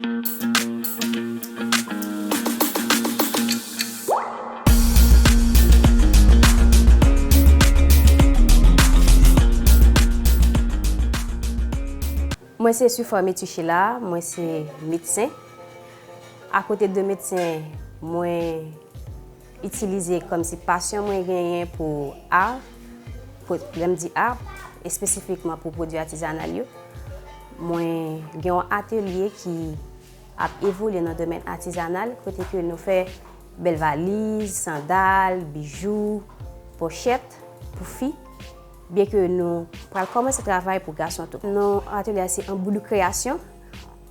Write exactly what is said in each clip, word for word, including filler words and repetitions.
Mwen se Sufar Metuchela, mwen se medsen. Akote de medsen, mwen itilize kòmsi pasyon mwen genyen pou ar, pou, lè m di ar, espesifikman pou pwodui atizanal yo. Mwen gen yon atelye ki ap evolye nan domèn atizanal, kote ke nou fè bèl valiz, sandal, bijou, pòchèt pou fi. Byenke nou pral kòmanse travay pou gason tou. Non atelye a se Anboudou Kreyasyon.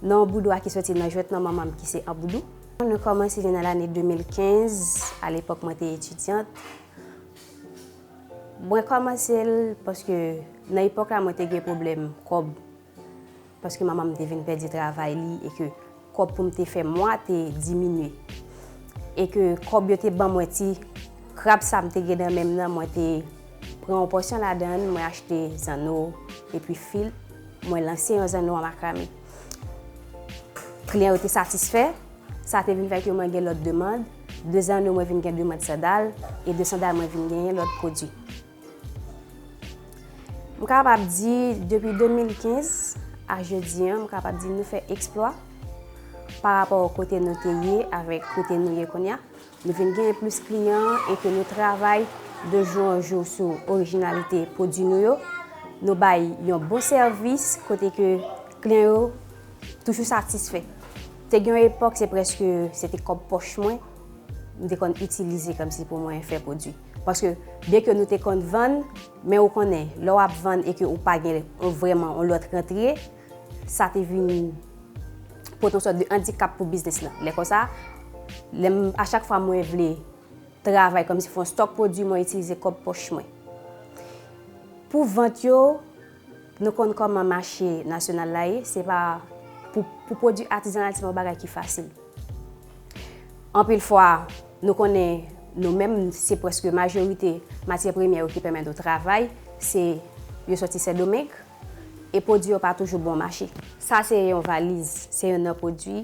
Non Anboudou a ki soti nan jwèt nan manman m ki se Anboudou. Nou kòmanse li nan lane de mil kenz, alepòk mwen te etidyant. Mwen kòmanse l paske nan epòk la mwen te gen pwoblèm kòb. Paske manman m te vin pèdi travay li e ke kòb pou m te fè mwa te diminye. E ke kòb yo te ban mwen ti krab sa m te gen nan men m nan, mwen te pran yon pòsyon ladan l, mwen achte zanno epi fil, mwen lanse yon zanno an makrame. Kliyan yo te satisfè, sa te vin fè ke mwen gen lòt demann. De zanno mwen vin gen demann sandal, e de sandal mwen vin genyen lòt pwodui. M kapab di, depi de mil kenz a jodi a, m kapab di nou fè eksplwa pa rapò kote nou te ye avèk kote nou ye kounye a. Nou vin genyen plis kliyan e ke nou travay de jou an jou sou orijinalite pwodui nou yo. Nou bay yon bon sèvis kote ke kliyan yo toujou satisfè. Te gen yon epòk, se prèske, se te kòb pòch mwen, m te konn itilize kòmsi pou mwen fè pwodui. Paske, byenke nou te konn vann, men ou konnen, lè w ap vann e ke ou pa gen yon, vrèman yon lòt rantre, sa te vin pote yon sòt de andikap pou biznis lan. Lè konsa, lè m, a chak fwa mwen vle travay kòmsi fè yon stòk pwodui, mwen itilize kòb pòch mwen. Pou vant yo, nou konn kòman mache nasyonal la ye, se pa pou, pou pwodui atizanal, se pa yon bagay ki fasil. Anpil fwa, nou konnen nou menm, se prèske majorite matyè premyè yo ki pèmèt nou travay, se yo soti Sendomeng, e pwodui yo pa toujou bon mache. Sa se yon valiz, se youn nan pwodui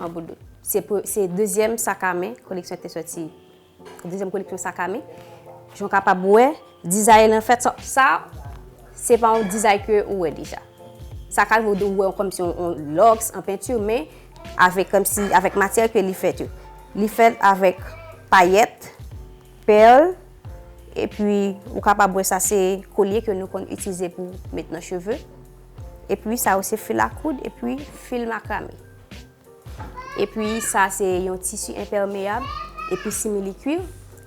Anboudou. Se pre-, se dezyèm sak a men koleksyon te soti. Dezyèm koleksyon sak a men. Jan w kapab wè, dizay lan fèt sa, sa, se pa yon dizay ke ou wè deja. Sa ka rive ou wè kòmsi yon, yon lòks an penti, men avèk kòmsi, avèk matyè ke li fèt yo. Li fèt avèk payèt, pèl, epi ou kapab wè sa se kolye ke nou konn itilize pou met nan cheve. Epi sa yo se fil a koud, epi fil makrame. Epi sa se yon tisi enpèmeyab, epi simili kwiv,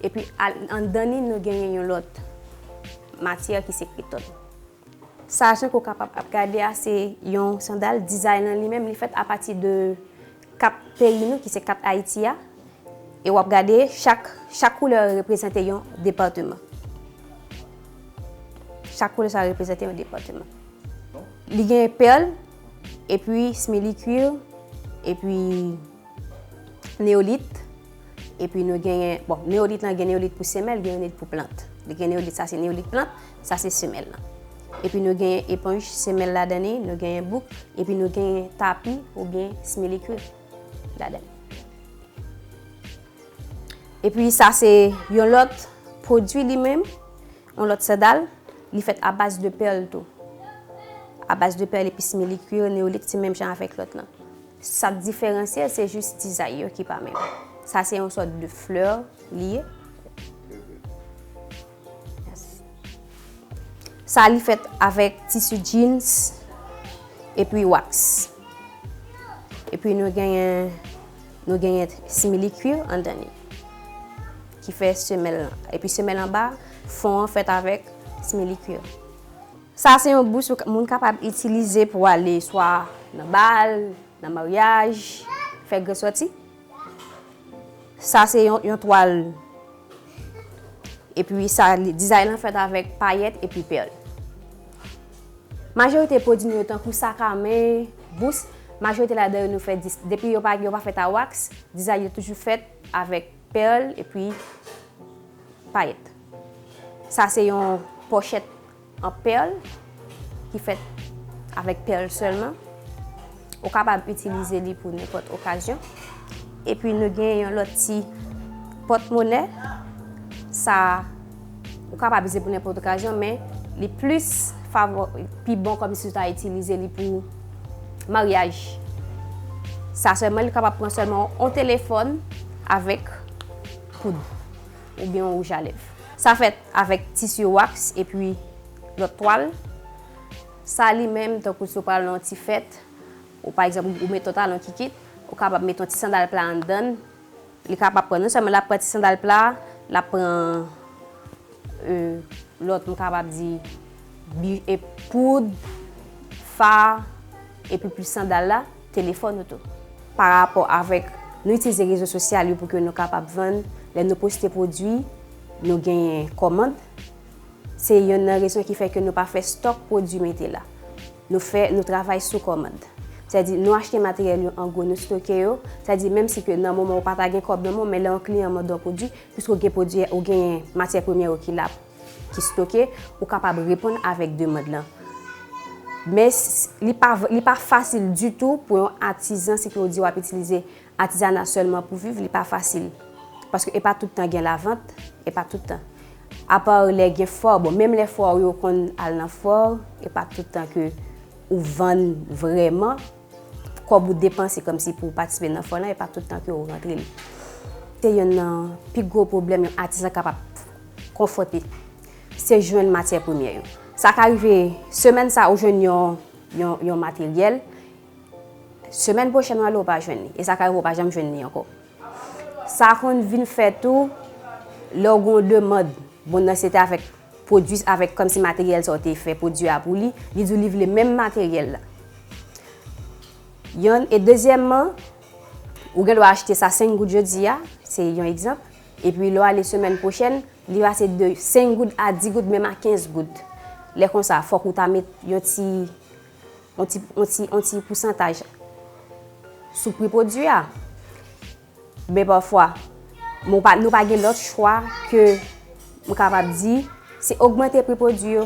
epi al-, anndan li nou genyen yon lòt matyè ki se kretòn. Sa jan ke w kapab ap gade a se yon sandal, dizay lan li menm li fèt apati de kat peyi nou ki se kat Ayiti a. E w ap gade chak, chak koulè reprezante yon depatman. Chak koulè sa reprezante yon depatman. Li gen pèl, epi simili kwiv, epi neyolit, epi nou genyen, bon, neyolit lan gen neyolit pou semèl, gen neyolit pou plant. Li gen neyolit, sa se neyolit plant, sa se semèl lan. Epi nou genyen eponj semèl ladan li, nou genyen bouk, epi nou genyen tapi oubyen simili kwiv ladan li. Epi sa se yon lòt pwodui li menm, yon lòt sandal, li fèt a baz de pèl tou. A baz de pèl epi simili kwiv, neyolit, se menm jan avèk lòt lan. Sa k diferansye l, se jis dizay yo ki pa menm. Sa se yon sòt de flè li ye. Yes. Sa li fèt avèk tisi jeans epi wax. Epi nou genyen, nou genyen simili kwiv anndan li. Ki fè semèl lan. Epi semèl anba, fon an fèt avèk simili kwiv. Sa se yon bous moun kapab itilize pou ale swa nan bal, nan maryaj, fè gran sòti. Sa se yon, yon twal. Epi sa, li, dizay lan fèt avèk payèt epi pèl. Majorite pwodui nou yo tankou sak a men, bous, majorite ladan yo nou fè dis-, depi yo pa, yo pa fèt a wax, dizay yo toujou fèt avèk pèl epi payèt. Sa se yon pòchèt an pèl ki fèt avèk pèl sèlman. Ou kapab itilize li pou nenpòt okazyon. Epi nou gen yon lòt ti pòtmonè. Sa, ou kapab itilize pou nenpòt okazyon, men li plis favò, pi bon kòmsi ou ta itilize li pou maryaj. Sa sèlman, li kapab pran sèlman yon telefòn avèk poud oubyen yon wouj a lèv. Sa fèt avèk tisi wax epi lòt twal. Sa li menm, tankou si w pral nan yon ti fèt, ou pa egzanp, ou mete yon talon kikit, ou kapab mete yon ti sandal pla anndan l. Li kapab pran, non sèlman l ap pran ti sandal pla, l ap pran, e, lòt, m kapab di, bi, e, poud, fa, epi plis sandal la, telefòn ou tou. Pa rapò avèk, nou itilize rezo sosyal yo pou ke nou kapab vann. Lè nou poste pwodui, nou genyen kòmand. Se yonn nan rezon ki fè ke nou pa fè stòk pwodui mete la. Nou fè, nou travay sou kòmand. Sèdi, nou achte materyèl yo an gwo, nou stoke yo. Sèdi, menm si ke nan moman ou pa ta gen kòb nan men w, men lè yon kliyan mande w pwodui, piske w gen pwodui, ou gen matyè premyè yo ki la, ki stoke, ou kapab reponn avèk demann lan. Men s-, li pa, li pa fasil ditou pou yon atizan, si ke w di w ap itilize atizana sèlman pou viv, li pa fasil. Paske e pa tout tan gen lavant, e pa tout tan. Apa lè gen fò, bon, menm lè fò yo konn al nan fò, e pa tout tan ke ou vann vrèman, kòb ou depanse kòmsi pou w patisipe nan fò lan, e pa tout tan ke ou rantre l. Se yonn nan pi gwo pwoblèm yon atizan kapab konfwonte. Se jwenn matyè premyè yo. Sa ka rive, semèn sa ou jwenn yon, yon, yon materyèl, semèn pwochèn w ale ou pa jwenn li. E sa ka rive ou pa janm jwenn li ankò. Sa konn vin fè tou, lè w gen yon demann, bon, nan se te avèk pwodui, avèk kòmsi materyèl sa w te fè pwodui a pou li, li di w li vle menm materyèl la. Yonn, e dezyèmman, ou gen dwa achte sa senk goud jodi a, se yon egzanp, epi lè w ale semèn pwochèn, li pase de senk goud a dis goud, menm a kenz goud. Lè konsa, fòk ou ta met yon ti, yon ti, yon ti, yon ti pousantaj sou pri pwodui a. Men pafwa, nou pa, nou pa gen lòt chwa ke, m kapab di, se ogmante pri pwodui yo.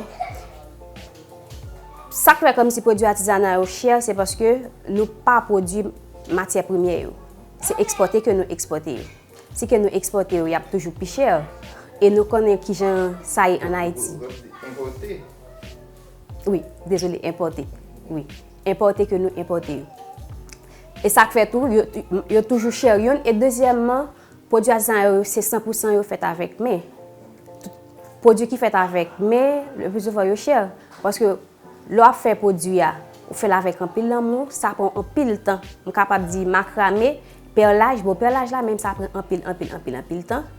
Sa k fè kòmsi pwodui atizana yo chè, se paske nou pa pwodui matyè premyè yo. Se ekspòte ke nou ekspòte yo. Si ke nou ekspòte yo, y ap toujou pi chè. E nou konnen kijan sa ye ann Ayiti. Ou di enpòte? Wi, dezole, enpòte. Wi, enpòte ke nou enpòte yo. E sa k fè tou, yo, yo toujou chè yonn. E dezyèmman, pwodui atizan yo, se san pou san yo fèt avèk men. Tout pwodui ki fèt avèk men, le pli souvan yo chè. Paske lè w ap fè pwodui a, ou fè l avèk anpil lanmou, sa pran anpil tan. M kapab di makrame, pèlaj, bon, pèlaj la menm sa pran anpil, anpil, anpil, anpil tan.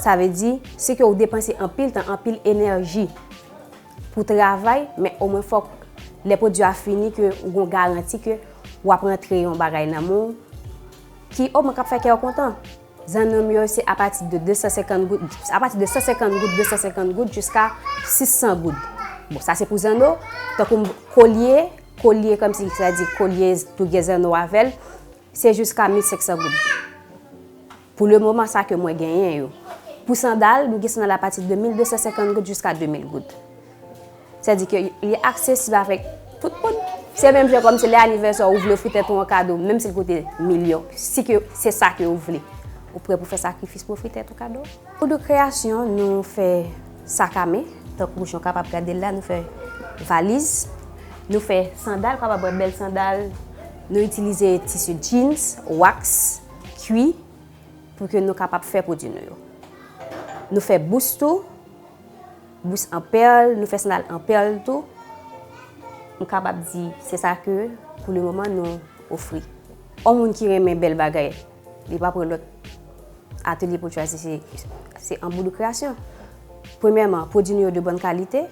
Sa vle di, se ke ou depanse anpil tan, anpil enèji pou travay, men omwen fòk lè pwodui a fini ke ou gon garanti ke w ap rantre yon bagay nan men w ki omwen k ap fè kè w kontan. Zanno m yo, se apati de de san senkant goud, apati de san senkant goud, de san senkant goud jiska sis san goud. Bon, sa se pou zanno, tankou kolye, kolye kòmsi, sa di kolye tou gen zanno avè l, se jiska mil senk san goud. Pou le moman, sa ke mwen genyen yo. Pou sandal, nou gen sandal apati de mil de san senkant goud jiska de mil goud. Sèdi ke li aksesib avèk tout moun. Se menm jan kòmsi lè anivèsè w, ou vle ofri tèt ou yon kado, menm si l koute milyon, si ke se sa ke ou vle. Ou prè pou fè sakrifis pou ofri tèt ou kado? Pou de kreyasyon, nou fè sak a men, tankou jan w kapab gade l la, nou fè valiz, nou fè sandal, w kapab wè bèl sandal, nou itilize tisi jeans, wax, kwi, pou ke nou kapab fè pwodui nou yo. Nou fè bous tou, bous an pèl, nou fè sandal an pèl tou. M kapab di se sa ke pou le moman nou ofri. Yon moun ki renmen bèl bagay, li pa pran lòt atelye pou l chwazi, se, se Anboudou Kreyasyon. Premyèman, pwodui nou yo de bòn kalite.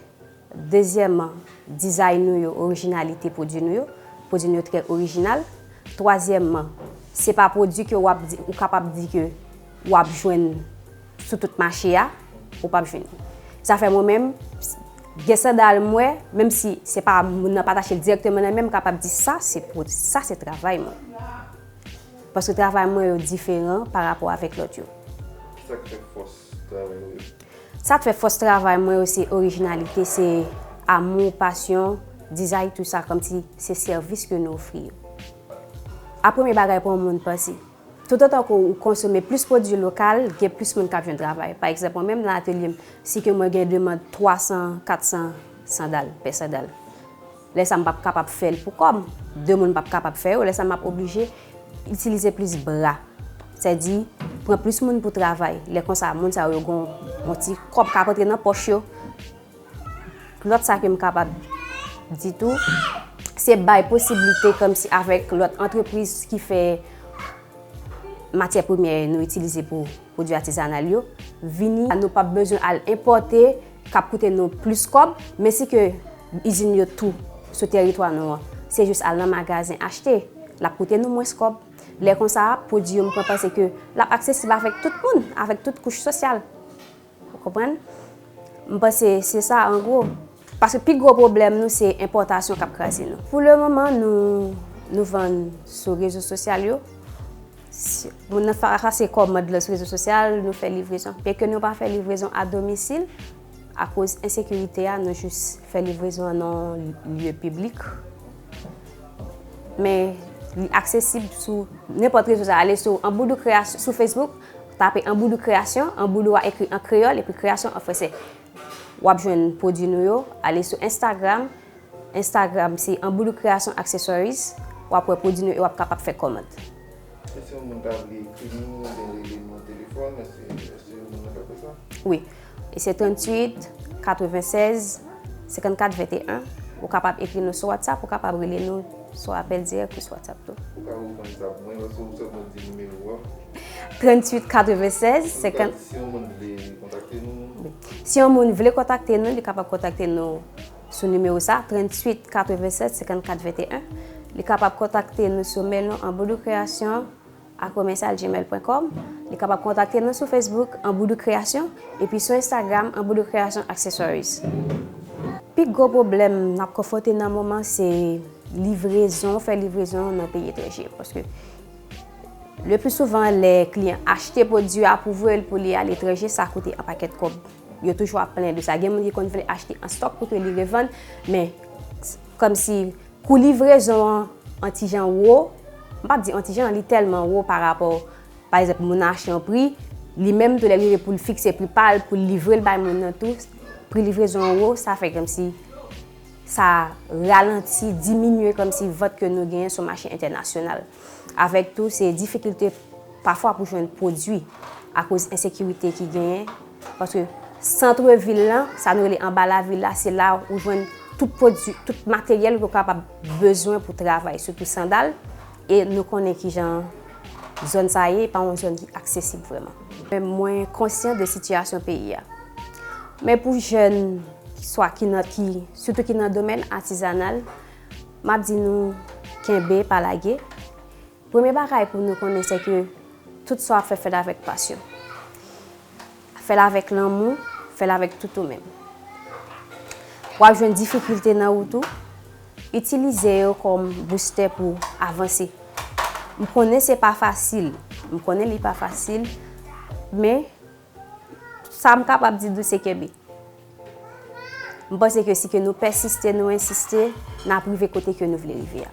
Dezyèmman, dizay nou yo, orijinalite pwodui nou yo. Pwodui nou yo trè orijinal. Twazyèmman, se pa pwodui ke w ap di, ou kapab di ke w ap jwenn sou tout mache a, ou p ap jwenn li. Sa fè mwen menm, gen sandal mwen, menm si se pa moun nan pa t achte l dirèkteman nan men m, m kapab di sa se pwodui, sa se travay mwen. Paske travay mwen yo diferan pa rapò avèk lòt yo. Sa k fè fòs travay ou yo? Sa k fè fòs travay mwen yo se orijinalite, se amou, pasyon, Dizay tou sa kòmsi se sèvis ke nou ofri yo. A premye bagay pou yon moun panse. Toutotan ke w konsome plis pwodui lokal, gen plis moun k ap jwenn travay. Pa egzanp, mwen menm nan atelye m, si ke mwen gen demann twa san, kat san sandal, pè sandal. Lè sa m p ap kapab fè l pou kò m. De moun p ap kapab fè yo, lè sa m ap oblije itilize plis bra. Sèdi, pran plis moun pou travay. Lè konsa, moun sa yo gen yon ti kòb k ap rantre nan pòch yo. Lòt sa ke m kapab di tou, se bay posiblite kòmsi avèk lòt antrepriz ki fè matyè premyè nou itilize pou pwodui atizanal yo, vini, nou p ap bezwen al enpòte, k ap koute nou plis kòb, men si ke izin yo tou sou tèritwa nou an, se jis al nan magazen achte, l ap koute nou mwens kòb. Lè konsa, pwodui yo, m kwè panse ke l ap aksesib avèk tout moun, avèk tout kouch sosyal. Ou konprann? M panse se sa, an gwo. Paske pi gwo pwoblèm nou, se enpòtasyon k ap kraze nou. Pou le moman, nou, nou vann sou rezo sosyal yo. Si, moun nan fa-, fase kòmand lan sou rezo sosyal, nou fè livrezon. Byenke nou pa fè livrezon a domisil, akoz ensekirite a, nou jis fè livrezon an nan yon lye piblik. Men, li aksesib sou nenpòt rezo sa. Ale sou Anboudou Kreasyon, sou Facebook, tape Anboudou Kreasyon, Anboudou a ekri an kreyòl epi Kreasyon an fransè. W ap jwenn pwodui nou yo. Ale sou Instagram, Instagram se Anboudou Kreasyon Accessories. W ap wè pwodui nou e w ap kapab fè kòmand. E si yon moun ta vle ekri nou oubyen rele nou nan telefòn, èske, èske yon moun nan ka fè sa? Wi. E se tranntuit katrevennsèz senkannkat venteyen. Ou kapab ekri nou sou WhatsApp, ou kapab rele nou sou apèl dirèk ou sou WhatsApp tou. Ou ka reprann sa pou mwen, paske ou sèlman di nimewo a. Tranntuit katrevennsèz senkant. Si yon moun vle kontakte nou. Wi. Si yon moun vle kontakte nou, li kapab kontakte nou sou nimewo sa, tranntuit katrevennsèz senkannkat venteyen. Li kapab kontakte nou sou mail nou, anboudou kreasyon a komèsyal gmail pwen kòm. Li kapab kontakte nou sou Facebook, Anboudou Kreasyon, epi sou Instagram, Anboudou Kreasyon Accessories. Pi gwo pwoblèm n ap konfwonte nan moman, se livrezon, fè livrezon nan peyi etranje. Paske le pli souvan, lè kliyan achte pwodui a pou voye l pou li aletranje, sa koute yon pakèt kòb. Yo toujou ap plenn de sa. Gen moun ki konn vle achte an stòk pou ke li revann, men kòmsi kou livrezon an, an ti jan wo, m p ap di an ti jan, li tèlman wo pa rapò, pa egzanp, moun nan achte yon pri, li menm tou lè l rive pou l fikse pri pa l, pou l livre l bay moun nan tou, pri livrezon an wo, sa fè kòmsi sa ralanti, diminye kòmsi vant ke nou genyen sou mache entènasyonal. Avèk tou, se difikilte pafwa pou jwenn pwodui akoz ensekirite ki genyen. Paske sant vil lan, sa nou rele anba lavil la, se la ou jwenn tout pwodui, tout materyèl ke w kapab bezwen pou travay, sitou sandal. E nou konnen kijan zòn sa ye, e pa yon zòn ki aksesib vrèman. Men mwen konsyan de sitiyasyon peyi a. Men pou jèn, swa ki nan, ki, sitou ki nan domèn atizanal, m ap di nou kenbe, pa lage. Premye bagay pou nou konnen, se ke tout sa w ap fè, fè l avèk pasyon. Fè l avèk lanmou, fè l avèk tout ou menm. W ap jwenn difikilte nan wout ou, itilize yo kòm boustè pou avanse. M konnen se pa fasil, m konnen li pa fasil, men sa m kapab di nou se kenbe. M panse ke si ke nou pèsiste, nou ensiste, n ap rive kote ke nou vle rive a.